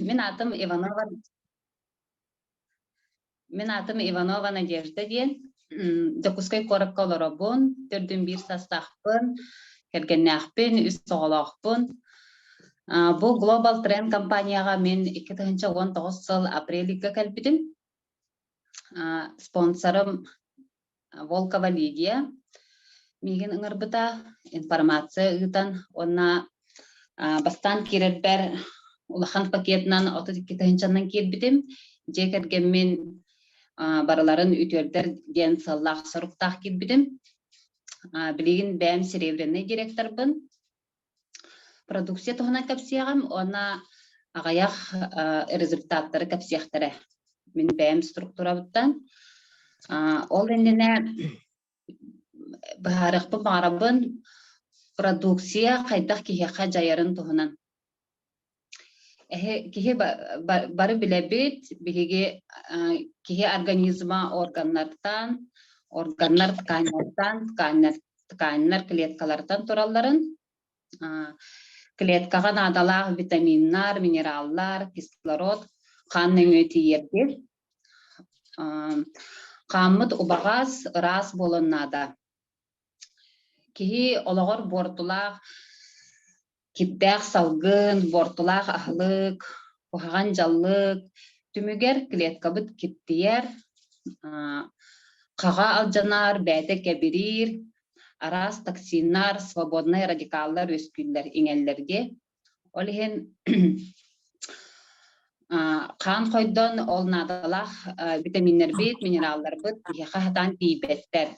Мин аатым Иванова Мин аатым Иванова Надежда диэн. Дьокуускай куоракка олоробун, төрдүн биир састаахпын, кэргэннээхпин, үс оҕолоохпун. Бу Global Trend компанияҕа мин 2019 сыл апрель ыйга кэлбитим. Спонсорым Волкова Лидия миигин ыҥырбыта, информация ыытан уонна бастаан киирэрбэр улахан пакетынан 32 тыһыынчанан киирбитим. Дьиэ кэргэммин барыларын үтүөрдэр диэн сыаллаах соруктаах киирбитим. Билигин бэйэм серебряный директорбын. Продукция туһунан кэпсиэҕим уонна аҕыйах результаттары кэпсиэхтэрэ. Мин бэйэм структурабыттан. Ол иннинэ быһаарыахпын баҕарабын продукция хайдах киһиэхэ дьайарын туһунан. Киһи бары билэбит, биһиги киһи организма органнартан, органнар тканнартан, тканнар клеткалартан туралларын, клеткаҕа наадалаах витаминнар, минераллар, кислород хаан нөҥүө тиийэрдир. Хааммыт убаҕас, ыраас буолуон наада. Киһи олоҕор буортулаах кирдээх салгын, буортулаах аһылык, куһаҕан дьаллык түмүгэр клеткабыт киртийэр, хаҕа алдьанар, бэйэтэ кэбириир, араас токсиннар, свободнай радикаллар үөскүүллэр, иҥэллэргэ. Ол иһин хаан хойдон ол наадалаах витаминнэрбит, минералларбыт биһиэхэ сатаан тиийбэттэр.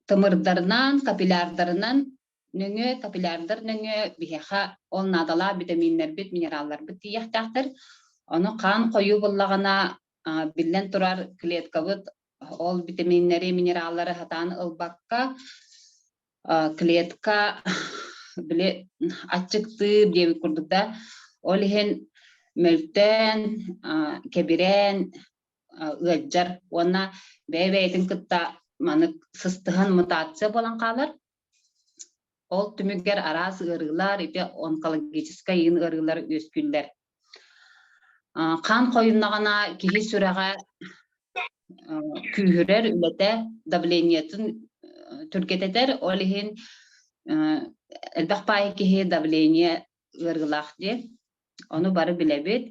Тымырдарынан, капиллярдарынан нөҥүө, капиллярдар нөҥүө биһиэхэ ол наадалаах битэмииннэрбит, минералларбыт тиийиэхтээхтэр. Ону хаан хойуу буллаҕына, биллэн турар, клеткабыт ол битэмииннэри, минераллары сатаан ылбакка, клетка били аччыктыыр диэбит курдук да, ол иһин мөлтөөн, кэбирээн ыалдьар уонна бэйэ-бэйэтин кытта манык сыстыһан мутация буолан хаалар. Ол түмүгэр араас ыарыылар, ити онкологическай иин ыарыылар үөскүүллэр. Хаан хойуннаҕына киһи сүрэҕэ күүһүрэр, үлэтэ давлениетын түргэтэтэр, ол иһин элбэх паайы киһи давление ыарыылаах диэн. Ону бары билэбит.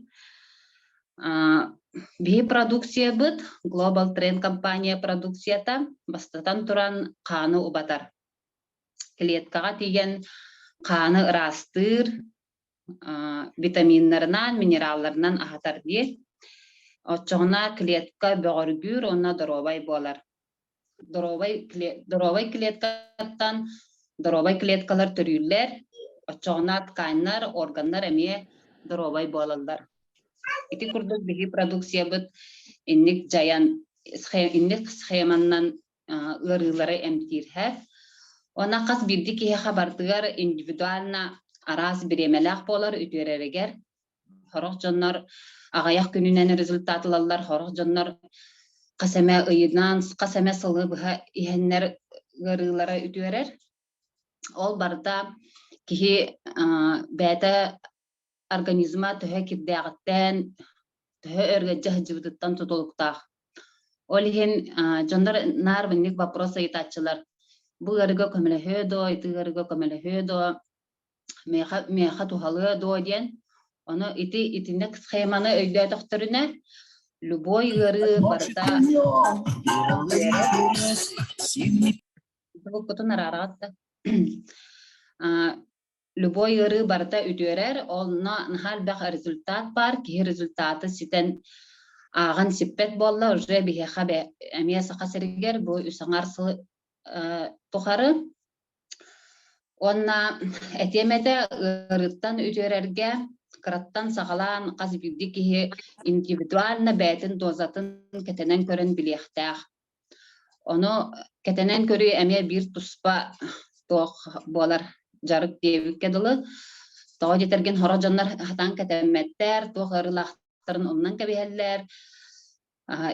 Биһи продукциябыт Global Trend компания продукцията бастатан туран хааны убатар. Клеткаҕа тиийэн хааны ыраастыыр, витаминнарынан, минералларынан аһатар диир. Оччоҕуна клетка бөҕөргүүр уонна доруобай буолар. Доруобай клеткаттан доруобай клеткалар төрүүллэр, оччоҕуна тканьнар, органнар эмиэ доруобай буолаллар. Ити курдук биһи продукциябыт инник дьайан, инник схеманнан ыарыылары эмтиирһэр. Уонна хас биирдии киһиэхэ барытыгар индивидуально араас бириэмэлээх буолар үтүөрэригэр. Сорох дьоннор аҕыйах күнүнэн результат ылаллар, сорох дьоннор хас эмэ ыйынан, хас эмэ сылы быһа иһэннэр ыарыылара үтүөрэр. Ол барыта киһи бэйэтэ организма төһө кирдээҕиттэн, төһө өргөддьө сылдьыбытыттан тутулуктаах. Ол иһин дьоннор наар маннык вопрос ыйытааччылар: бу ыарыыга көмөлөһүө дуо, ити ыарыыга көмөлөһүө дуо, миэхэ, миэхэ туһалыа дуо диэн. Ону ити итинник схеманы өйдөөтөхтөрүнэ, любой ыарыы барыта Буккутун араараҕыт да. Любой ыарыы барыта үтүөрэр, онно наһаа элбэх результат баар, киһи результаты ситэн ааҕан сиппэт буолла, уже биһиэхэ эмиэ Саха сиригэр бу үс аҥаар сыл тухары. Уонна этиэм этэ, ыарыыттан үтүөрэргэ кыраттан саҕалаан хас биирдии киһи индивидуально бэйэтин дозатын кэтэнэн көрөн билиэхтээх. Ону кэтэнэн көрүү эмиэ биир туспа туох буолар дьарык диэбиккэ дылы. Тоҕо диэтэргин хоро дьоннор хатаан кэтэммэттэр, туох ыарыылаахтарын умнан кэбиһэллэр.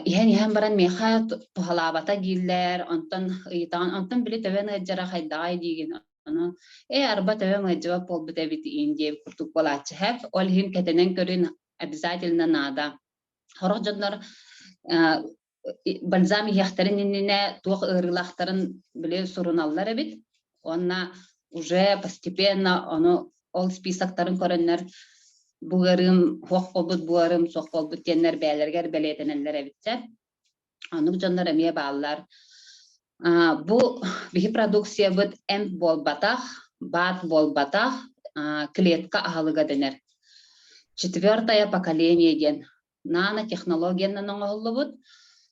Иһэн-иһэн баран миэхэ туһалаабата дииллэр, онтон ыйытаҕын, онтон били төбөн ыалдьара хайдаҕай диигин. Ону ээ арба төбөм ыалдьыбат буолбут эбит иин диэбит курдук буолааччы һэп. Ол иһин кэтэнэн көрүн обязательно наада. Сорох дьоннор бальзам иһиэхтэрин иннинэ туох ыарыылаахтарын били суруналлар эбит. Уонна уже постепенно ону ол списоктарын көрөннөр бу ыарыым суох буолбут, бу ыарыым суох буолбут диэннэр бэйэлэригэр бэлиэтэнэллэр эбит сөп. Оннук дьоннор эмиэ бааллар. Бу биһи продукциябыт эмп буолбатах, баат буолбатах, клетка аһылыга дэнэр. Четвертое поколение диэн нанотехнологиянан оҥоһуллубут.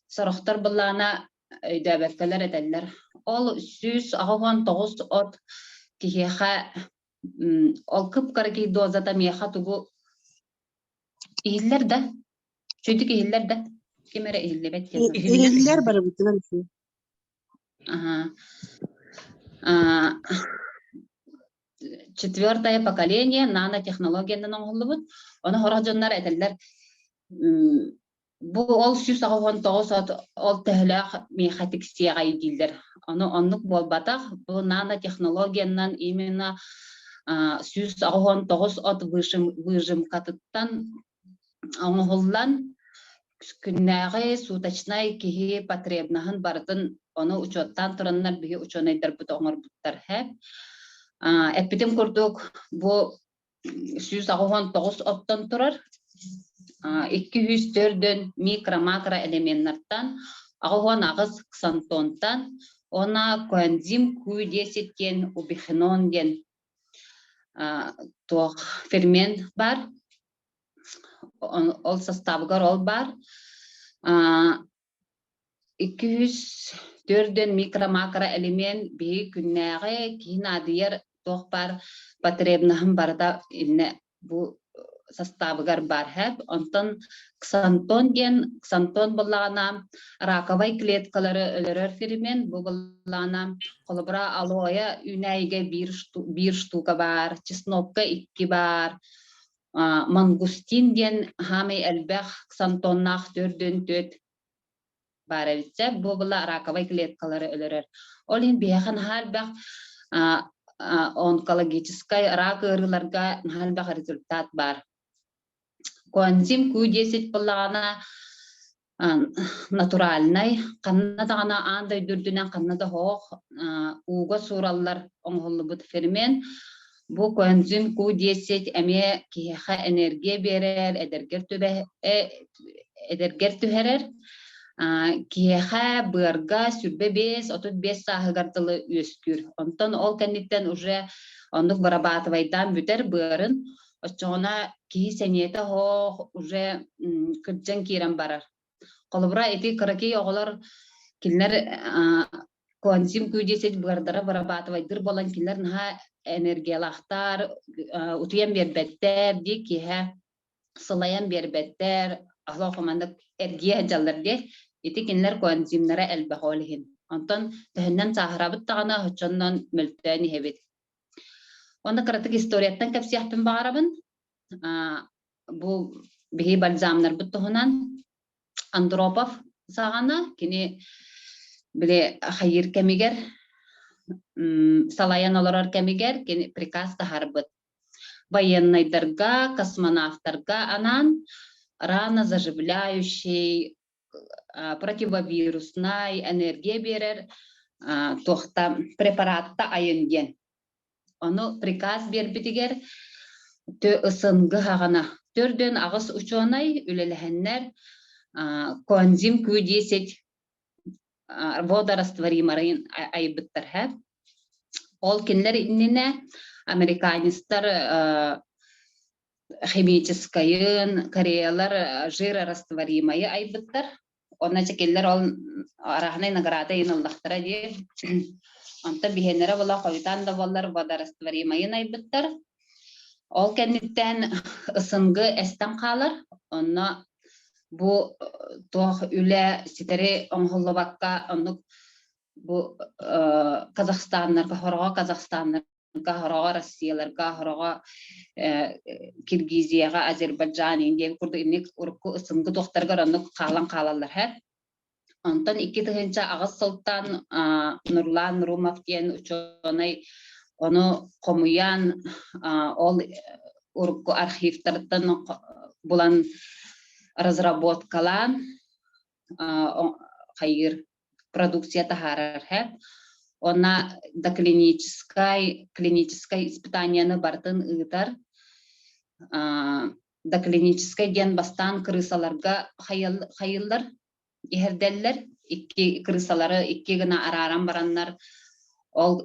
Сорохтор былаана өйдөөбөккөлөр этэллэр. Ол 189 от киһиэхэ ол кып-кыракый дозата миэхэ тугу иһиллэр да Чөйдүк иһиллэр да? Ким эрэ иһиллибэт диэн. Иһиллэр барыбытынан. Ага. Четвертое поколение нанотехнологиянан оҥоһуллубут. Ону сорох дьоннор этэллэр бу ол 189 от ол төһөлөөх миэхэ тиксиэҕэй дииллэр. Ону оннук буолбатах. Бу нанотехнологиянан именно 189 от выжимкатыттан оҥоһуллан күннээҕи суточнай киһи потребноһын барытын ону учуоттаан тураннар биһи учуонайдарбыт оҥорбуттар һэ. Эппитим курдук бу 189 оттон турар 204 микро-макро элеменнартан 88 ксантонтан уонна коэнзим Q10 диэн убихинон диэн туох фермент бар ол састаабыгар ол баар 204 микро-макро элемент биһиги күннээҕи киһи наадыйар туох баар потребноһын барыта иннэ бу састаабыгар баар һэп. Онтон ксантон диэн ксантон буоллаҕына раковай клеткалары өлөрөр фермент бу буоллаҕына холобура алоэ үүнээйигэ биир штука баар, чеснокка икки баар, мангустин диэн хаамай элбэх ксантоннаах төрдүн түөт баар эбит бу была раковай клеткалары өлөрөр. Ол иһин биһиэхэ наһаа элбэх онкологическай рак ыарыыларга наһаа элбэх результат баар. Коэнзим Q10 буоллаҕына натуральнай, ханна даҕаны аан дойду үрдүнэн ханна да оһох ууга суураллар оҥоһуллубут фермент. Бу коэнзим Q10 эмиэ киһиэхэ энергия биэрэр, эдэргэр түбэ эдэргэр түһэрэр. Киһиэхэ быарга 25-35 сааһыгар дылы үөскүүр. Онтон ол кэнниттэн уже оннук вырабатывайдаан бүтэр быарын, оччоҕуна киһи сэниэтэ оһох уже кырдьан киирэн барар. Холобура, ити кыракый оҕолор кинилэр коэнзим Q10 быардара вырабатывайдыр буолан кинилэр наһаа энергиялаахтар, утуйан биэрбэттэр дии киэһэ сылайан биэрбэттэр, олох маннык эргийэ сылдьаллар дии. Ити кинилэр коэнзимнара элбэх ол иһин. Онтон төһөннөн сааһырабыт даҕаны оччоннон мөлтөөн иһэбит. Уонна кыратык историяттан кэпсиэхпин баҕарабын. Бу биһи бальзамнарбыт туһунан Андропов саҕана кини били хайыыр кэмигэр салайан олорор кэмигэр кини приказ таһаарбыт. Военнайдарга, космонавтарга анаан рано заживляющий, противовируснай энергия биэрэр туохта препаратта айын диэн. Ону приказ биэрбитигэр ысынгы хаҕана төрдүөн аҕыс учуонай үлэлэһэннэр коэнзим Q10 водорастворимарын айбыттар һэ. Ол кинилэр иннинэ американецтар химическайын, кореялар жирорастворимайы айбыттар. Онно кинилэр ол арааһынай награда иһин ыллахтара дии. Онтон биһиэннэрэ була хойутаан да буоллар водорастворимайын айбыттар. Ол кэнниттэн ысынгы эстэн хаалар. Онно бу туох үлэ ситэри оҥоһуллубакка оннук бу Казахстаннарга хороҕо Казахстаннарга хороҕо Россияларга хороҕо Киргизияҕа Азербайджан Индия курдук инник урукку ысынгы туохтарыгар оннук хаалан хаалаллар һэ. Онтон 2008 сылтан Нурлан Румов диэн учуонай. Ону хомуйан ол урукку архивтартан булан разработкалаан хайыыр продукция таһаарар һэ. Онна доклиническай клиническай испытанияны барытын ыытар. Доклиническай диэн бастаан крысаларга хайыллар, иһэрдэллэр. Икки крысалары икки гына арааран бараннар ол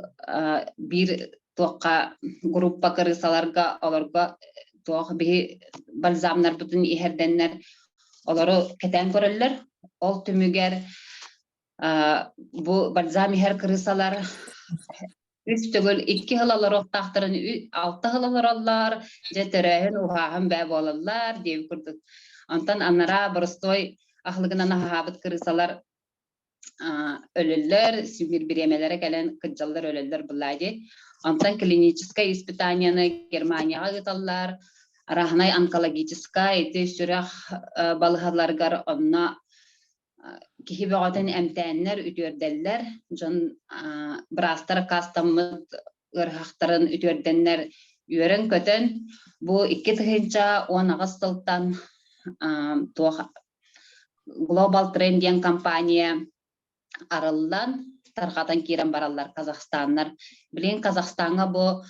биир туохха группа крысаларга олорго туох биһи бальзамнарбытын иһэрдэннэр олору кэтээн көрөллөр. Ол түмүгэр бу бальзам иһэр крысалар үс төгүл икки сыл олоруохтаахтарын алта сыл олороллор, дьэ төрөөһүн уһааһын бээ буолаллар диэбит курдук. Онтон анараа боростуой аһылыгынан аһаабыт крысалар өлөллөр, симир бириэмэлэрэ кэлэн кырдьаллар өлөллөр былаа дии. Онтон клиническай испытанияны Германияҕа ыыталлар, арааһынай онкологическай ити сүрэх балыһаларыгар онно киһи бөҕөтүн эмтээннэр, үтүөрдэллэр, дьон быраастар аккаастаммыт ыарыһахтарын үтүөрдэннэр үөрэн-көтөн бу 2018 сылтан туох Global Trend диэн компания арыллан, тарҕатан киирэн бараллар казахстаннар. Билигин Казахстаҥҥа бу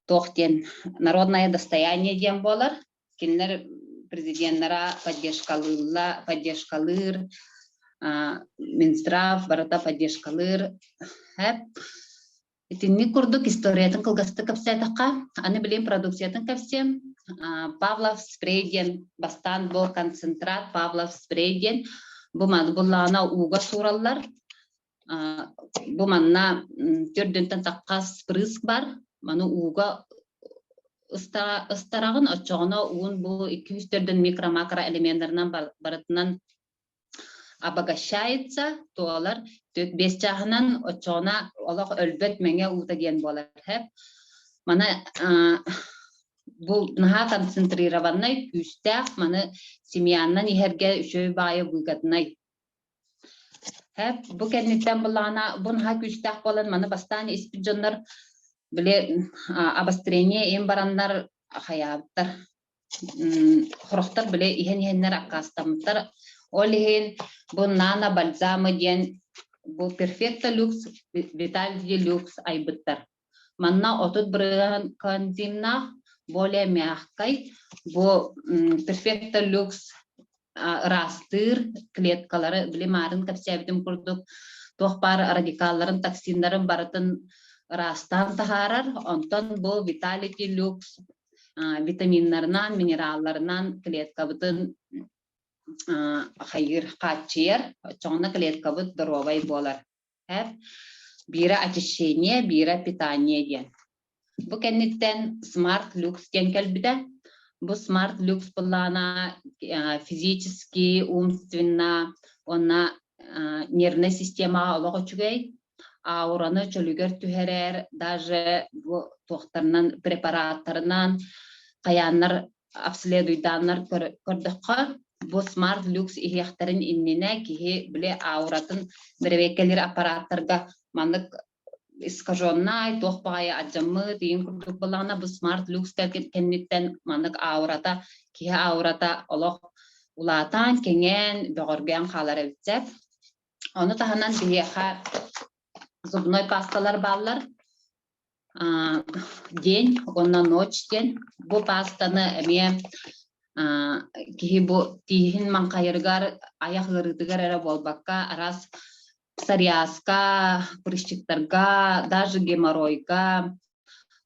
туох диэн народное достояние диэн буолар. Кинилэр президеннара поддержкалыылла, поддержкалыыр, Минздрав барыта поддержкалыыр. Итинник курдук историятын кылгастык кэпсээтэххэ, аны билим продукциятын кэпсиэм. Павлов спрей диэн бастаан бу концентрат Павлов спрей диэн бу маны буллаҕына ууга суураллар. Бу манна төрдүнтэн тахха спрыск бар. Маны ууга ыстараҕын, оччоҕуна уун бу 200 төрдүн микро-макро элеменнарынан барытынан обогащается, туолар биэс чааһынан оччоҕуна олох өлбөт мэҥэ уута диэн буолар һэп. Маны бу наһаа концентрированнай күүстээх маны семьяннан иһэргэ үчүгэй баайы выгоднай. Һэп бу кэнниттэн буллаҕына бу наһаа күүстээх буолан маны бастаан испит дьоннор били обострение им бараннар хайаабыттар Сорохтор били иһэн иһэннэр аккаастаммыттар. Ол иһин бу Нано бальзамы диэн бу Perfecto Lux, Vitality Lux айбыттар. Манна 30% коэнзимнаах, более мягкай. Бу Perfecto Lux ыраастыыр клеткалары били маарын кэпсээбитим курдук туох баар радикалларын, токсиннарын барытын ыраастаан таһаарар. Онтон бу Vitality Lux витаминнарынан, минералларынан клеткабытын хайыыр, хааччыйар. Оччоҕуна клеткабыт доруобай буолар. Биирэ очищение, биирэ питание диэн. Бу кэнниттэн Smart Lux диэн кэлбитэ. Бу Smart Lux былаана физически, умственно уонна нервнай системаҕа олох үчүгэй. Аураны чөлүгэр түһэрэр, даже бу туохтарынан, препараттарынан хайааннар обследуйдааннар көрдөххө, бу Smart Lux иһиэхтэрин иннинэ киһи били ауратын бэрэбиэркэлиир аппараттарга маннык искаженнай, туох баҕайы алдьаммыт ийин курдук буоллаҕына, бу Smart Lux кэнниттэн маннык аурата, киһи аурата олох улаатан, кэҥээн, бөҕөргөөн хаалар эбит сөп. Ону таһынан биһиэхэ зубной пасталар бааллар. День уонна ночь диэн. Бу пастаны эмиэ киһи бу тииһин маҥхайарыгар, айах ыарыытыгар эрэ буолбакка, араас псориазка, прыщиктарга, даже геморройга,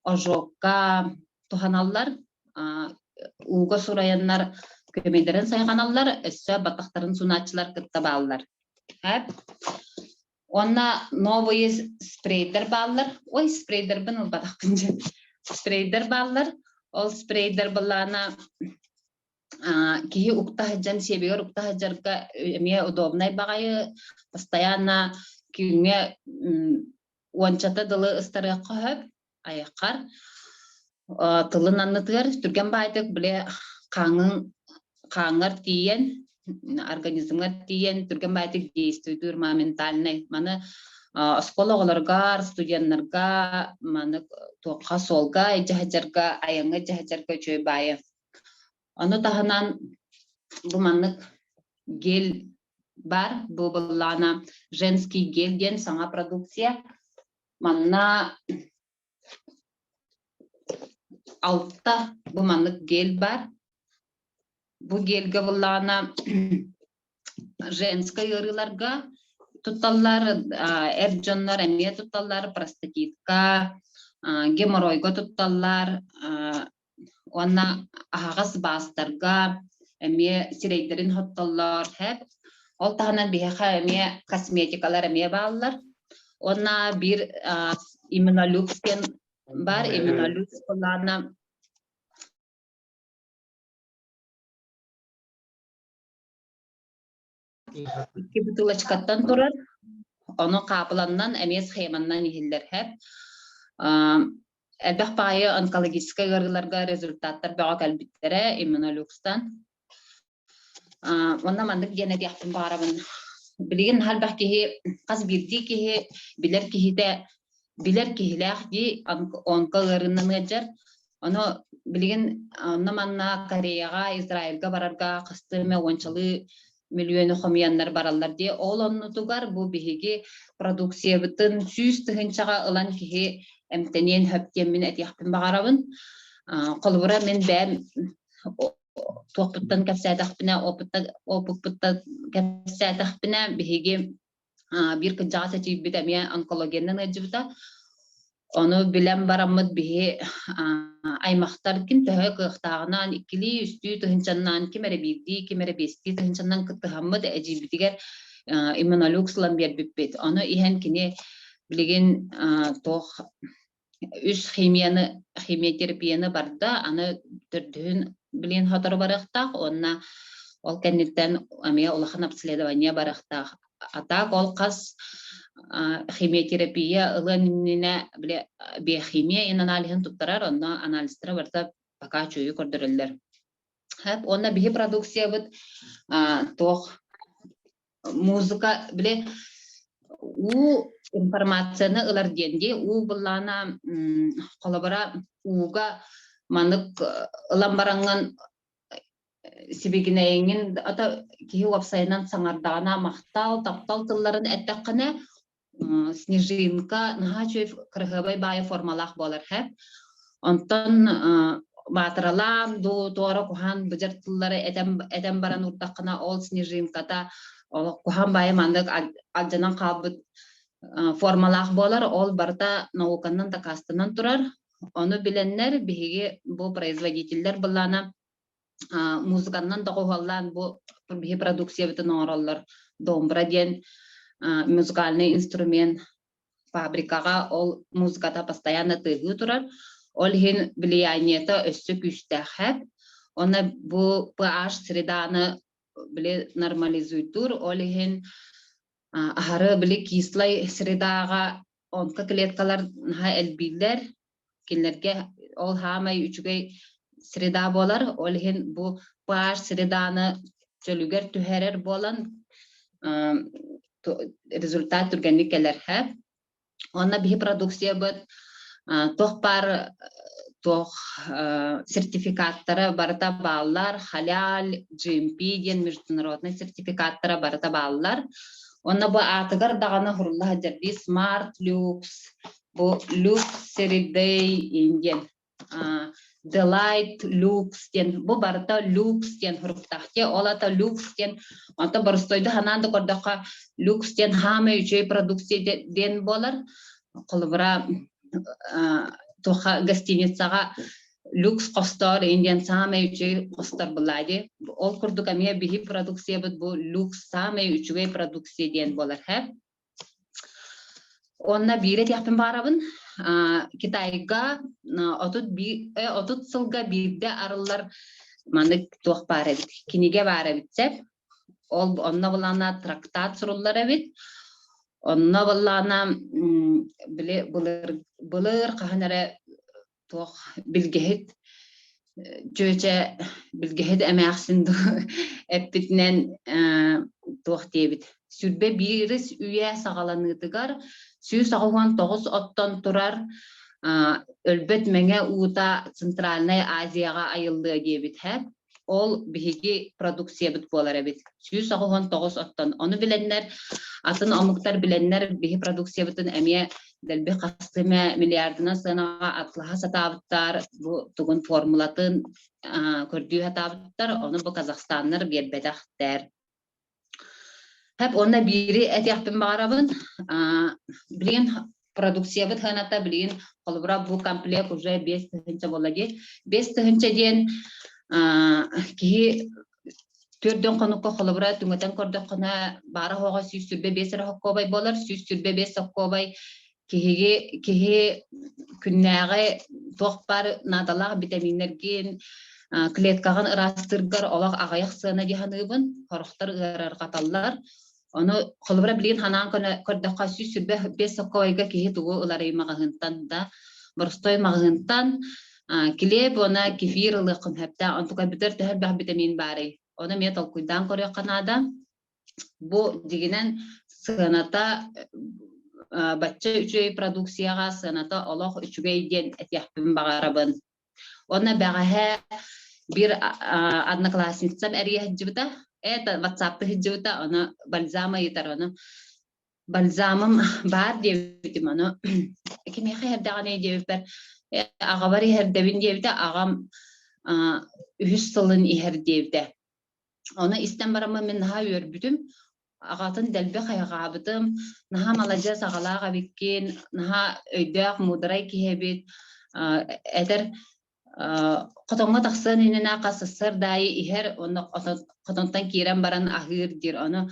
ожогка туһаналлар. Ууга сурайаннар көмөйдөрүн сайҕаналлар, өссө баттахтарын сунааччылар кытта бааллар. Уонна новые спрейдер бааллар. Ой, спрейдербин ылбатахпын дьэ. Спрейдер бааллар. Ол спрейдер былаана киһи укта сылдьан сиэбигэр укта сылдьарга эмиэ удобнай баҕайы постоянно күҥҥэ уончата дылы ыстарыахха сөп айаххар тылын аннытыгар түргэн баайдык били хааҥҥын хааҥҥар тиийэн организмҥар тиийэн түргэн баайдык действуйдуур моментальный маны. Оскуола оҕолоругар, студеннарга маннык туохха суолга илдьэ сылдьарга, айаҥҥа илдьэ сылдьарга үчүгэй баайы. Ону таһынан бу маннык гель баар, бу былаана женский гель диэн саҥа продукция. Манна алта бу маннык гель баар. Бу гельгэ былаана женскай ыарыыларга тутталлар, эр дьоннор эмиэ тутталлар, простатитка, геморройга тутталлар уонна аһаҕас баастарга эмиэ сирэйдэрин хоттоллор һэп. Ол таһынан биһиэхэ эмиэ косметикалар эмиэ бааллар. Уонна биир иммунолюкс диэн баар, иммунолюкс былаана Икки бутылочкаттан турар, ону хаапыланнан эмиэ схеманнан иһиллэр һэп. Элбэх баайы онкологическай ыарыыларга результаттар бөҕө кэлбиттэрэ иммунолюкстан. Онно маннык диэн этиэхпин баҕарабын. Билигин элбэх киһи, хас биирдии киһи билэр киһитэ билэр киһилээх дии онко ыарыынан ыалдьар. Ону билигин онно-манна Кореяҕа, Израильга барарга хастыы эмэ уончалыы мөлүйүөнү хомуйаннар бараллар дии. Ол оннутугар бу биһиги продукциябытын 100 тыһыынчаҕа ылан киһи эмтэниэн сөп диэммин этиэхпин баҕарабын. Холобура, мин бэйэм туохпуттан кэпсээтэхпинэ, опыппыттан кэпсээтэхпинэ, биһиги биир кырдьаҕас эдьиийбит эмиэ онкологиянан ыалдьыбыта. Ону билэн бараммыт биһи аймахтар ким төһө кыахтааҕынан иккилии, үстүү тыһыынчаннаан, ким эрэ биирдии, ким эрэ биэстии тыһыынчаннан кыттыһаммыт эдьиийбитигэр иммунолюкс ылан биэрбиппит. Ону иһэн кини билигин туох үс химияны химиотерапияны барда, аны төрдүһүн билин сотору барыахтаах уонна ол кэнниттэн эмиэ улахан обследование барыахтаах. А так ол хас химиотерапия ылыан иннинэ били биохимия ин аналиһын туттарар, онно анализтара барыта пока үчүгэйи көрдөрөллөр. Уонна биһи продукциябыт туох музыка били уу информацияны ылар диэн дии уу былаана холобура ууга маннык ылан бараҥҥын сибигинэйиҥин ата киһи уопсайынан саҥардаҕына махтал таптал тылларын эттэххинэ снежинка наһаа үчүгэй кыраһыабай баайы формалаах буолар һэ. Онтон баатыралаан дуу туора куһаан быдьар тыллары этэн, этэн баран уурдаххына ол снежинката ол куһаан баайы маннык алдьанан хаалбыт формалаах буолар. Ол барыта науканан дакаастанан турар. Ону билэннэр биһиги бу производителлэр былаана музыканнан доҕуһуоллаан бу биһи продукциябытын оҥороллор. Домбра диэн музыкальный инструмент фабрикаҕа ол музыката постоянно тыаһыы турар. Ол иһин влияниета өссө күүстээх. Онно бу pH среданы били нормализуйтуур, ол иһин аһары били кислай средаҕа онкоклеткалар наһаа элбииллэр, кинилэргэ ол хаамай үчүгэй среда буолар, ол иһин бу pH среданы чөлүгэр түһэрэр буолан результат түргэнник кэлэр һэ. Уонна биһи продукциябыт туох баар туох сертификаттара барыта бааллар, халяль, GMP диэн международный сертификаттара барыта бааллар. Уонна бу аатыгар даҕаны хурулла сылдьар Smart Lux, бу Luxury Day диэн Delight Lux диэн бу барыта Lux диэн суруктаах дии. Ол ата Lux диэн онтон боростуойду ханаан да көрдөххө Lux диэн хаамай үчүгэй продукция диэн буолар. Холобура туохха гостиницаҕа люкс хостоор диэн саамай үчүгэй хостор булаа дии. Ол курдук эмиэ биһи продукциябыт бу люкс саамай үчүгэй продукция диэн буолар һэ. Уонна биири этиэхпин баҕарабын, Китайга 30 сылга биирдэ арыллар маннык туох баар эбит, кинигэ баар эбит сөп. Ол онно былаана трактат суруллар эбит. Онно былаана били былыр былыр хаһан эрэ туох билгэһит чүөчэ билгэһит эмээхсин эппитинэн туох диэбит. 21-ис үйэ саҕаланыытыгар 189 оттон турар өлбөт мэҥэ уута Центральнай Азияҕа айыллыа диэбит һэ. Ол биһиги продукциябыт буолар эбит. 189 оттон. Ону билэннэр, атын омуктар билэннэр биһи продукциябытын эмиэ дэлби хастыы миллиардынан сыанаҕа атылаһа сатаабыттар, бу тугун формулатын көрдүү сатаабыттар, ону бу казахстаннар биэрбэтэхтэр. Хэп уонна биири этиэхпин баҕарабын. Билигин продукциябыт сыаната билигин холобура бу комплект уже 5000 буолла дии. 5000 диэн киһи төрдөн хонукка холобура түҥэтэн көрдөххүнэ баара оһоҕо 125 эрэ соккуобай буолар. 125 соккуобай киһиги киһи күннээҕи туох баар наадалаах битэмииннэргин клеткаҕын ыраастыыргар олох аҕыйах сыана дии саныыбын, сорохтор ыарырҕаталлар. Ону холобура билигин ханаан көрдөххө 125 соккойга киһи тугу ыларый маҕаһыынтан да боростуой маҕаһыынтан килиэп уонна кефир ылыаххын сөптөөх онтука бүтэр төһө элбэх битэмиин баарый ону эмиэ толкуйдаан көрүөххэ наада. Бу дьиҥинэн сыаната бачча үчүгэй продукцияҕа сыаната олох үчүгэй диэн этиэхпин баҕарабын. Уонна бэҕэһээ биир одноклассницам эрийэ сылдьыбыта, это ватсапта сылдьыбыта, ону бальзам ыйытар, ону бальзамым баар диэбитим, ону кимиэхэ иһэрдэҕиний диэбиппэр, аҕабар иһэрдэбин диэбитэ, аҕам үһүс сылын иһэр диэбитэ. Ону истэн бараммын мин наһаа үөрбүтүм, аҕатын дэлби хайҕаабытым, наһаа маладьыас аҕалаах эбиккин, наһаа өйдөөх, муударай киһи эбит, этэр хотоҥҥо тахсыан иннинэ хас сарсыарда аайы иһэр уонна хотонтон киирэн баран аһыыр диир. Ону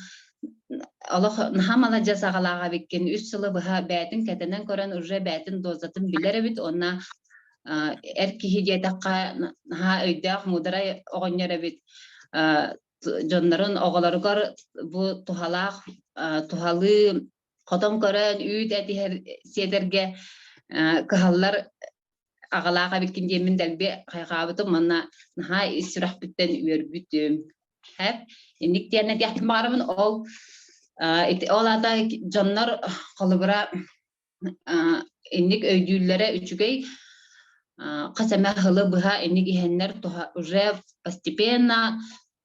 олох наһаа маладьыас аҕалаах эбиккин, үс сылы быһа бэйэтин кэтэнэн көрөн уже бэйэтин дозатын билэр эбит уонна эр киһи диэтэххэ наһаа өйдөөх, муударай оҕонньор эбит. Дьоннорун оҕолоругар бу туһалаах туһалыы хотон көрөн үүт этиһэр сиэтэргэ кыһаллар аҕалаах эбиккин диэммин дэлби хайҕаабытым уонна наһаа ис сүрэхпиттэн үөрбүтүм. Хэп инник диэн этиэхпин баҕарабын ол ол аата дьоннор холобура инник өйдүүллэрэ үчүгэй хас эмэ сылы быһа инник иһэннэр уже постепенно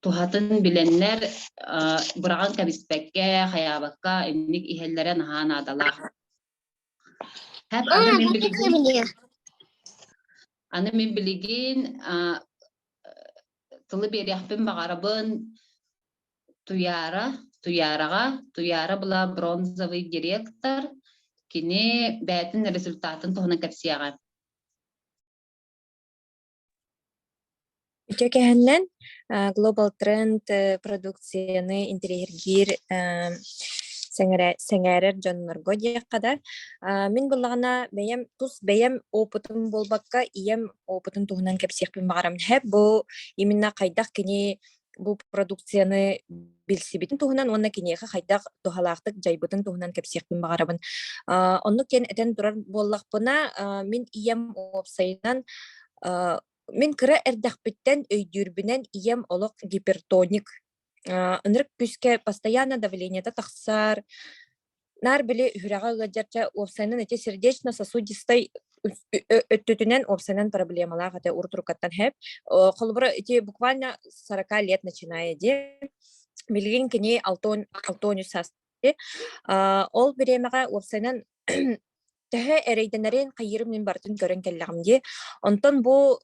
туһатын билэннэр быраҕан кэбиспэккэ хайаабакка инник иһэллэрэ наһаа наадалаах. Аны мин билигин аны мин билигин тылы биэриэхпин баҕарабын Туйаара, Туйаараҕа, Туйаара была бронзовый директор, кини бэйэтин результатын туһунан кэпсиэҕэ. Үтүө кэһэннэн Global Trend продукцияны интэриэһиргиир сэҥээрэр дьоннорго диэххэ да, мин буллаҕына бэйэм тус бэйэм опытым буолбакка ийэм опытын туһунан кэпсиэхпин баҕарабын. Һэ, бу именно хайдах кини бу продукцияны билсибитин туһунан уонна киниэхэ хайдах туһалаахтык дьайбытын туһунан кэпсиэхпин баҕарабын. Оннук диэн этэн турар буоллахпына, мин ийэм уопсайынан мин кыра эрдэхпиттэн өйдүүрбүнэн ийэм олох гипертоник. Ынырык күүскэ постоянно давлениета тахсар, Наар били үһүрэҕэ ыалдьар чэ уопсайынан ити сердечно-сосудистай өттүтүнэн уопсайынан проблемалаах этэ урут-уруккаттан хэп. Холобура ити буквально 40 лет начиная дии. Билигин кини 63 саас Ол бириэмэҕэ уопсайынан төһө эрэйдэнэрин хайыырым мин барытын көрөн кэллэҕим дии. Онтон бу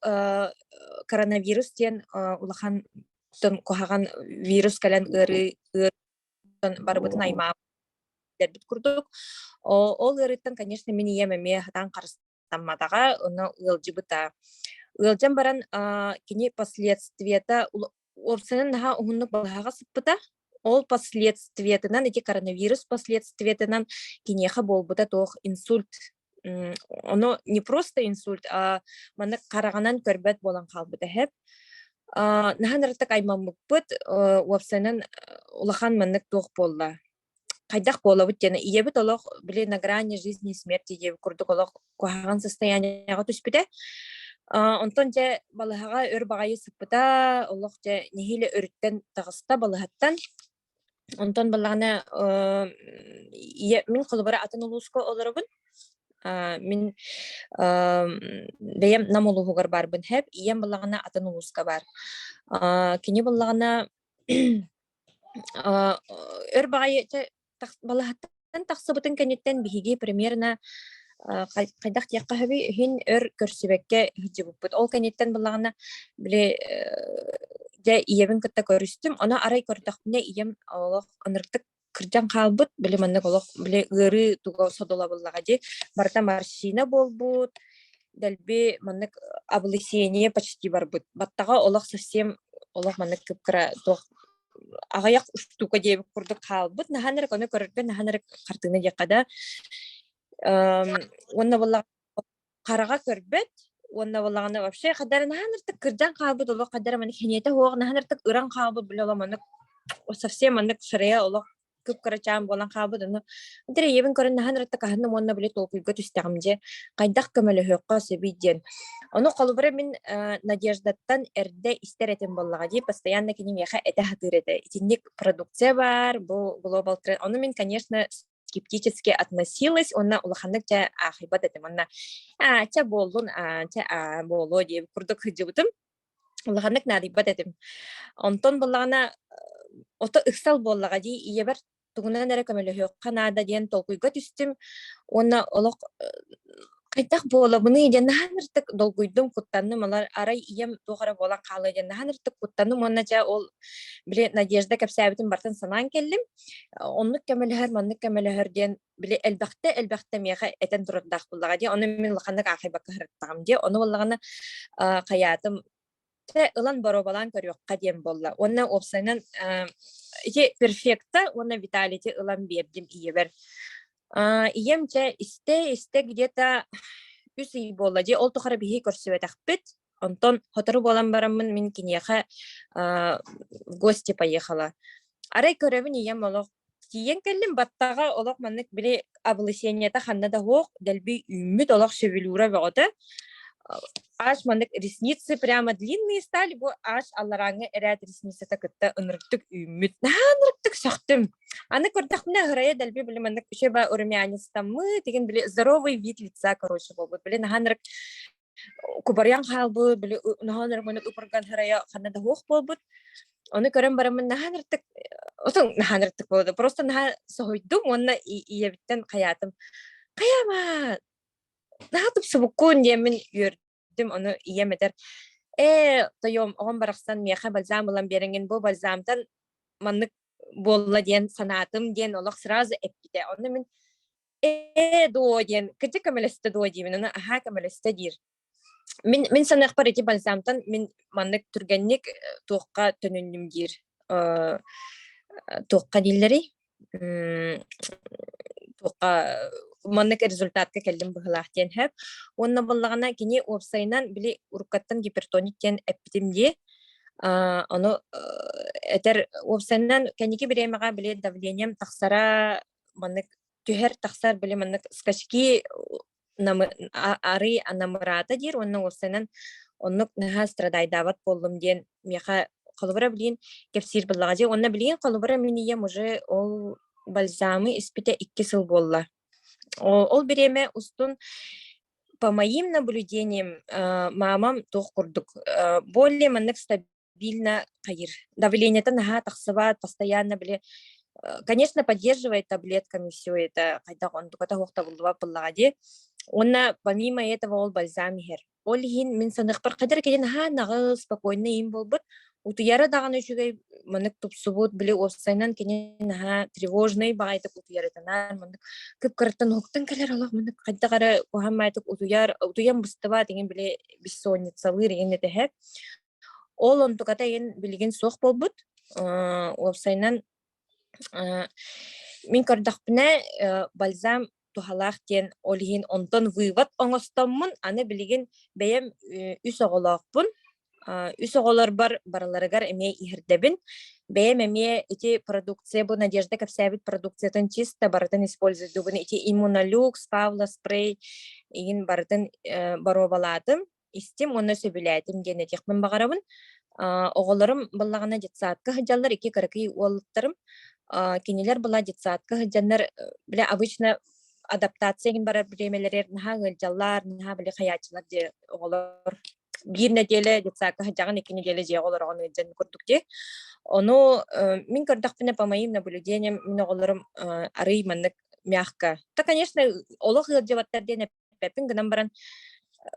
коронавирус диэн улахан куһаҕан вирус кэлэн ыарыы барыбытын аймаабыт курдук. Ол ыарыыттан, конечно, мин ийэм эмиэ сатаан харыстамматаҕа, ону ыалдьыбыта. Ыалдьан баран кини последствиета уопсайынан наһаа уһуннук балыһаҕа сыппыта. Ол последствиетынан, ити коронавирус последствиетынан киниэхэ буолбута туох инсульт. Ону не просто инсульт, а маннык хараҕынан көрбөт буолан хаалбыта эһэп. Наһаа ынырыктык аймаммыппыт, уопсайынан улахан маннык туох буолла, хайдах буолабыт диэн ийэбит олох били на грани жизни и смерти диэбит курдук олох куһаҕан состояниеҕа түспүтэ. Онтон дьэ балыһаҕа өр баҕайы сыппыта, олох дьэ нэһиилэ өрүттэн таҕыста балыһаттан. Онтон буоллаҕына ийэ мин холобура атын улууска олоробун. Мин бэйэм Нам улууһугар баарбын һэп, ийэм буоллаҕына атын улууска баар. Кини буоллаҕына өр баҕайы чэ балаһаттан тахсыбытын кэнниттэн биһиги примерно хайдах диэххэ сөбүй, иһин өр көрсүбэккэ сылдьыбыппыт. Ол кэнниттэн буоллаҕына, били дьэ ийэбин кытта көрүстүм. Ону арай көрдөхпүнэ ийэм олох ынырыктык кырдьан хаалбыт, били маннык олох били ыарыы туга содула буоллаҕа дии. Барыта морщина буолбут, дэлби маннык облысение почти барбыт. Баттаҕа олох совсем олох маннык кып-кыра туох аҕыйах устуука диэбит курдук хаалбыт. Наһаа эрэ ону көрөргө наһаа эрэ хартыына диэххэ да. Уонна буоллаҕына хараҕа көрбөт уонна буоллаҕына вообще хадара наһаа ынырыктык кырдьан хаалбыт олох хадара маннык сэниэтэ суох наһаа ынырыктык ыран хаалбыт били олох маннык совсем маннык сырайа олох кып-кырачаан буолан хаалбыт ону итирэ ийэбин көрөн наһаа ынырыктык аһынным уонна били толкуйга түстэҕим дьэ хайдах көмөлөһүөххэ сөбүй диэн ону холобура мин Надеждаттан эрдэ истэр этим буоллаҕа дии постоянно кини миэхэ этэ сатыыр этэ итинник продукция баар бу глобал тренд ону мин конечно скептически относилась уонна улаханнык дьэ аахайбат этим уонна аа чэ буоллун аа чэ аа буолуо диэбит курдук сылдьыбытым улаханнык наадыйбат этим онтон буоллаҕына ото ыксал буоллаҕа дии ийэбэр тугунан эрэ көмөлөһүөххэ наада диэн толкуйга түстүм уонна олох хайдах буолабыный диэн наһаа ынырыктык долгуйдум куттанным алар арай ийэм туох эрэ буолан хаалыа диэн наһаа ынырыктык куттанным уонна дьэ ол били Надежда кэпсээбитин барытын санаан кэллим оннук көмөлөһөр маннык көмөлөһөр диэн били элбэхтэ элбэхтэ миэхэ этэн турардаах буоллаҕа дии ону мин улаханнык аахайбакка сырыттаҕым дии ону буоллаҕына хайаатым Чэ, ылан боруобалаан көрүөххэ диэн буолла. Уонна уопсайынан ити перфекта уонна виталити ылан биэрдим ийэбэр. Ийэм чэ истэ-истэ где-то үс ый буолла дии, ол тухары биһиги көрсүбэтэхпит. Онтон сотору буолан бараммын мин киниэхэ в гости поехала. Арай көрөбүн ийэм олох Тиийэн кэллим, баттаҕа олох маннык били облысениета ханна да суох, дэлби үүммүт олох шевелюра бөҕөтө. Аж маннык ресницы прямо длинные стали, бу аж алларааҥҥы эрээт ресницата кытта ынырыктык үүммүт. Наһаа ынырыктык сөхтүм. Аны көрдөхпүнэ ырайа дэлби били маннык үчүгэй румянецтаммыт, игин били здоровый вид лица короче буолбут. Били наһаа ынырык кубарыйан хаалбыт, били наһаа ынырык упарган ырайа ханна да суох буолбут. Ону көрөн бараммын наһаа ынырыктык отон наһаа ынырыктык буолла. Просто наһаа соһуйдум уонна ийэбиттэн хайаатым. Хайаама, наһаа тупсубуккун диэммин үөрдүм. Ону ийэм этэр, ээ, тойуом, оҕом барахсан миэхэ бальзам ылан биэрэҥҥин, бу бальзамтан маннык буолла диэн санаатым диэн олох сразу эппитэ. Онно мин ээ дуо диэн кырдьык көмөлөстө дуо диибин, ону аһаа көмөлөстө диир. Мин саныахпар ити бальзамтан мин маннык түргэнник туохха төнүннүм диир. Туохха дииллэрий? Туохха маннык результатка кэллим быһыылаах диэн сөп. Уонна буоллаҕына кини уопсайынан били уруккаттан гипертоник диэн эппитим дии. Ону этэр уопсайынан кэнники бириэмэҕэ били давлением тахсара маннык түһэр тахсар били маннык скачки арый анамыраата диир уонна уопсайынан оннук наһаа страдайдаабат буоллум диэн миэхэ холобура билигин кэпсиир буоллаҕа дии уонна билигин холобура мин ийэм уже ол бальзамы испитэ 2 сыл буолла ол бириэмэ устун по моим наблюдениям мамам туох курдук более маннык стабильно хайыр давлениета наһаа тахсыбат постоянно били конечно поддерживает таблетками все это хайдах онтуката суох табыллыбат буоллаҕа дии уонна помимо этого ол бальзам иһэр ол иһин мин саныахпар хадыр кини наһаа наҕыл спокойно им буолбут утуйара даҕаны үчүгэй маннык тупсубут били уопсайынан кини наһаа тревожный баҕайытык утуйарытынан маннык кып-кыраттан уһуктан кэлэр олох маннык хайдах эрэ куһаҕан баҕайытык утуйар утуйан быстыбат иҥин били бессонницалыыр иҥин этэһэ Ол онтуката иһин билигин суох буолбут. Уопсайынан мин көрдөхпүнэ бальзам туһалаах диэн ол иһин онтон вывод оҥостоммун аны билигин бэйэм үс оҕолоохпун. Үс оҕолорбор барыларыгар эмиэ иһэрдэбин. Бэйэм эмиэ ити продукция бу Надежда кэпсээбит продукциятын чисто барытын используйдубун. Ити Иммунолюкс, Павла спрей игин барытын боруобалаатым. Истим уонна сөбүлээтим диэн этиэхпин баҕарабын. Оҕолорум буоллаҕына детсадка сылдьаллар, икки кыракый уолаттарым. Кинилэр была детсадка сылдьаннар, бile обычно адаптация гин барар бириэмэлэригэр наһаа ыалдьаллар, наһаа били хайааччылар дьиэ оҕолор биир нэдиэлэ детсадка сылдьаҕын, икки нэдиэлэ дьиэҕэ олороҕун ыалдьан курдук дии. Ону мин көрдөхпүнэ, по моим наблюдениям, мин оҕолорум арый маннык мягко. Да, конечно, олох ыалдьыбаттар диэн эппэппин гынан баран,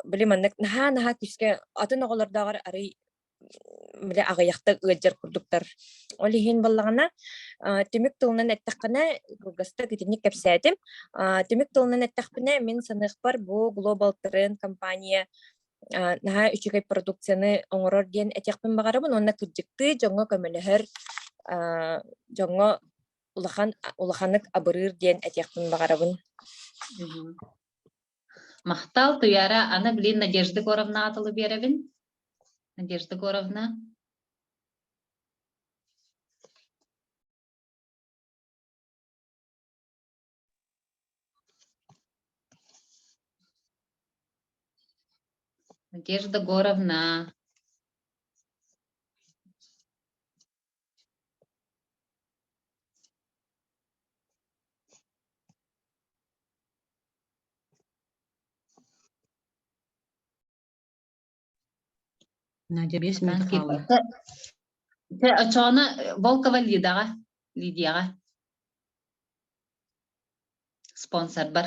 били маннык наһаа-наһаа күүскэ атын оҕолордооҕор арый били аҕыйахта ыалдьар курдуктар. Ол иһин буоллаҕына, түмүк тылынан эттэххинэ, кылгастык итинник кэпсээтим. Түмүк тылынан эттэхпинэ, мин саныахпар бу Global Trend компания наһаа үчүгэй продукцияны оҥорор диэн этиэхпин баҕарабын уонна кырдьыктыы дьоҥҥо көмөлөһөр, дьоҥҥо улахан улаханнык абырыыр диэн этиэхпин баҕарабын. Махтал, Туяра. Аны билин Надежда Егоровна атылы биэрэбин. Надежда Егоровна. Надежда Егоровна. Надя 5 минут хаалла. Очоно Волкова Лидаҕа, Лидияҕа спонсорбар.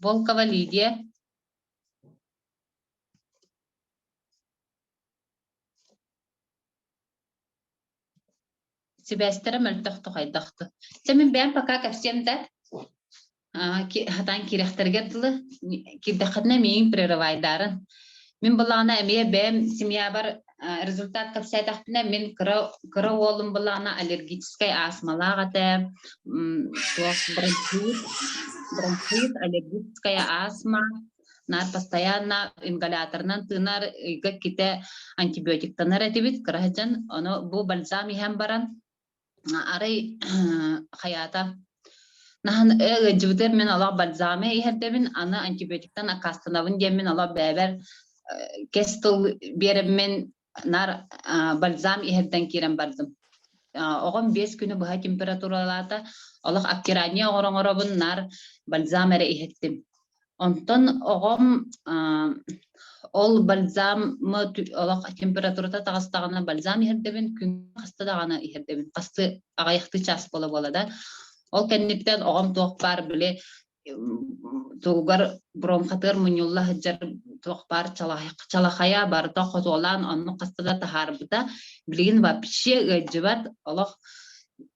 Волкова Лидия. Сибээстэрэ мөлтөх тухайдахты. Чэ мин бэйэм пока кэпсиэм да хатаан киирэхтэригэр дылы киирдэххитинэ миигин прерывайдаарын. Мин былаана эмиэ бэйэм семьябар результат кэпсээтэхпинэ мин кыра кыра уолум былаана аллергическай астмалаах этэ, туох бронхит, бронхит, аллергическая астма, наар постоянно ингаляторынан тыынар, ыйга иккитэ антибиотиктанар этибит кыра сылдьан. Ону бу бальзам иһэн баран арай хайаата наһан ыалдьыбытыгар мин олох бальзамы иһэрдэбин, аны антибиотиктан аккаастанабын диэммин олох бэйэбэр кэс тыл биэрэммин наар бальзам иһэрдэн киирэн бардым. Оҕом 5 күнү быһа температуралаата, олох обтирание оҥоробун наар бальзам эрэ иһэттим. Онтон оҕом ол бальзамы олох температурата таҕыстаҕына бальзам иһэрдэбин, күн хаста даҕаны иһэрдэбин, хасты аҕыйахтыы чаас буола-буола да. Ол кэнниттэн оҕом туох баар били тугугар бронхатыгар мунньулла сылдьар туох баар чалахайа барыта хотуолаан оннук хаста да таһаарбыта. Билигин вообще ыалдьыбат, олох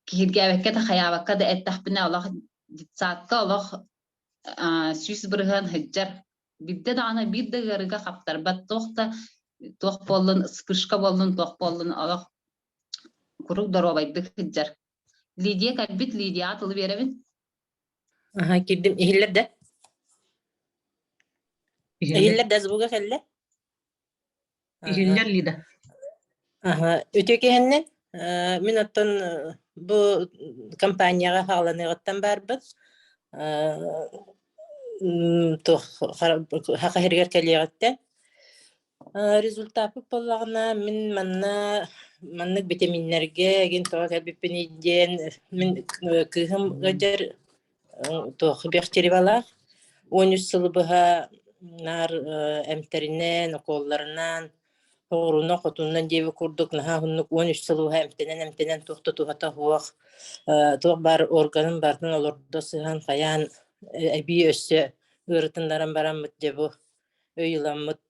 киһиргээбэккэ да хайаабакка да эттэхпинэ олох детсадка олох 100% сылдьар. Биирдэ даҕаны биир да ыарыыга хаптарбат, туох да туох буоллун, вспышка буоллун, туох буоллун олох куруук доруобайдык сылдьар. Лидия кэлбит, Лидияҕа тылы биэрэбин. Аха, киирдим. Иһиллэр да? Иһиллэр. Иһиллэр да звуга кэллэ? Иһиллэр Лида. Аха, үтүө киһиннэн. Мин оттон бу компанияҕа хааланыаҕыттан баарбын. Туох Саха сиригэр кэлиэҕиттэн. Результаппыт буоллаҕына, мин манна маннык битэмииннэргэ игин тоҕо кэлбиппиний диэн мин кыыһым ыалдьар туох Бехтеревалаах 13 сылы быһа наар эмтэринэн, укуолларынан, хоҕуруна-хотунан диэбит курдук наһаа уһуннук 13 сылы быһа эмтэнэн-эмтэнэн туох да туһата суох, туох баар органын барытын олордо сыһан хайаан эбии өссө ыарытыннаран бараммыт дьэ бу өй ыламмыт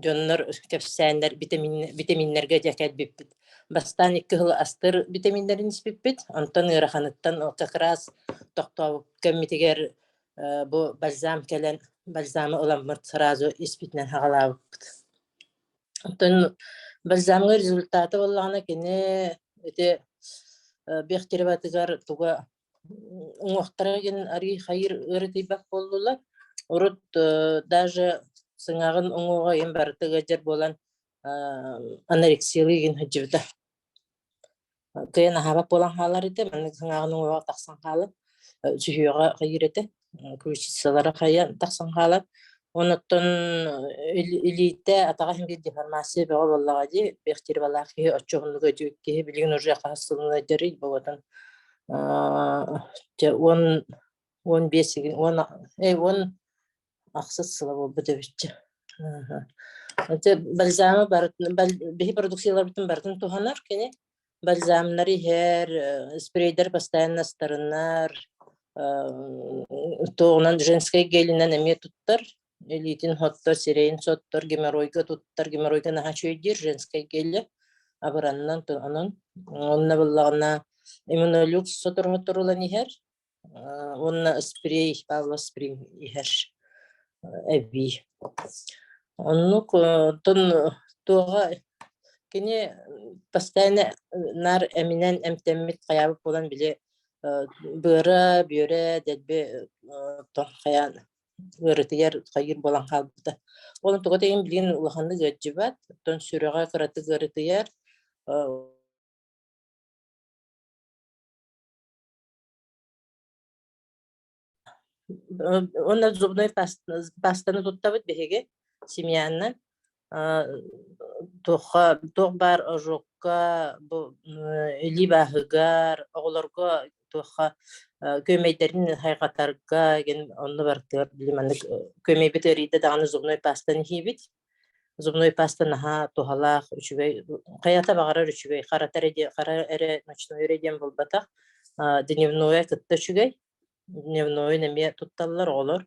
дьоннор кэпсээннэр битэмииннэргэ дьэ кэлбиппит. Бастаан икки сыл астыр битэмииннэрин испиппит, онтон ыараханыттан как раз тохтообут кэммитигэр бу бальзам кэлэн бальзамы ыламмыт сразу испитинэн хаҕалаабыппыт. Оттон бальзамҥа результата буоллаҕына кини ити Бехтереватыгар туга уҥуохтара диэн арыый хайыыр ыарытыйбат буоллулар. Урут даже сыҥаҕын уҥуоҕа иһин барыта ыалдьар буолан анорексиялыы игин сылдьыбыта. Кыайан аһаабат буолан хаалар этэ, маннык сыҥааҕын уҥуоҕа тахсан хаалан сүһүөҕэ хайыыр этэ, ключицалара хайан тахсан хаалар. Онуттан Илиитэ, атаҕа иһин биир деформация бөҕө буоллаҕа дии. Бехтеревалаах киһи оччо уһуннук өйдүүр киһи билигин уже хаһыс сылын ыалдьарый буолатын. Дьэ 10 15 10 ахсыс сыла буолбут эбит. Ити бальзамы барытын биһи продукцияларбытын барытын туһанар кини. Бальзамнары иһэр, спрейдэр постоянно астарынар, туоҕунан женскай гелинэн эмиэ туттар. Илиитин соттор, сирэйин соттор, геморройга туттар, геморройга наһаа үчүгэйдиир женскай гелэ абыраннан онон. Онно буоллаҕына иммунолюкс сотору-сотору ылан иһэр уонна спрей, Павлов спрей иһэр эбии. Оннук оттон туоҕа кини постоянно наар эминэн эмтэммит хайаабыт буолан били быара, бүөрэ дэлби оттон хайаан ыарытыйар хайыыр буолан хаалбыта. Ол тоҕо диэн билигин улаханнык ыалдьыбат, оттон сүрэҕэ кыратык ыарытыйар. Уонна зубной пастаны туттабыт биһиги семьянан. Туохха туох баар ожогка, бу илии бааһыгар, оҕолорго туохха күөмэйдэрин хайҕатарга диэн онно барытыгар били маннык күөмэйбит ыарыйда даҕаны зубной пастаны иһиибит. Зубной паста наһаа туһалаах, үчүгэй, хайата баҕарар үчүгэй, харата эрэ диэн хара эрэ ночной эрэ диэн буолбатах. Дневное кытта үчүгэй. Дневнойун эмиэ тутталлар оҕолор.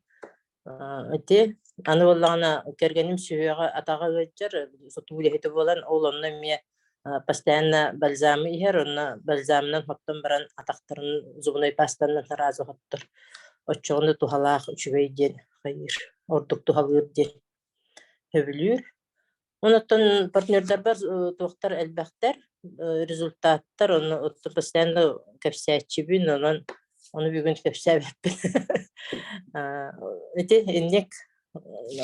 Ити аны буоллаҕына кэргэним сүһүөҕэ атаҕа ыалдьар, сотуу үлэһитэ буолан, ол онно эмиэ постоянно бальзамы иһэр, онно бальзамынан хоттон баран атахтарын зубной пастанан сразу хоттор. Оччоҕуна туһалаах үчүгэй диэн хайыыр, ордук туһалыыр диэн сөбүлүүр. Онуттан партнердарбар туохтар элбэхтэр, результаттар, ону постоянно кэпсээччибин, онон ону бүгүн кэпсээбэппин. Ити инник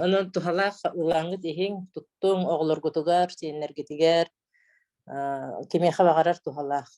онон туһалаах улааҥҥыт иһиҥ, туттуҥ оҕолоргутугар, сиэннэргитигэр, кимиэхэ баҕарар туһалаах.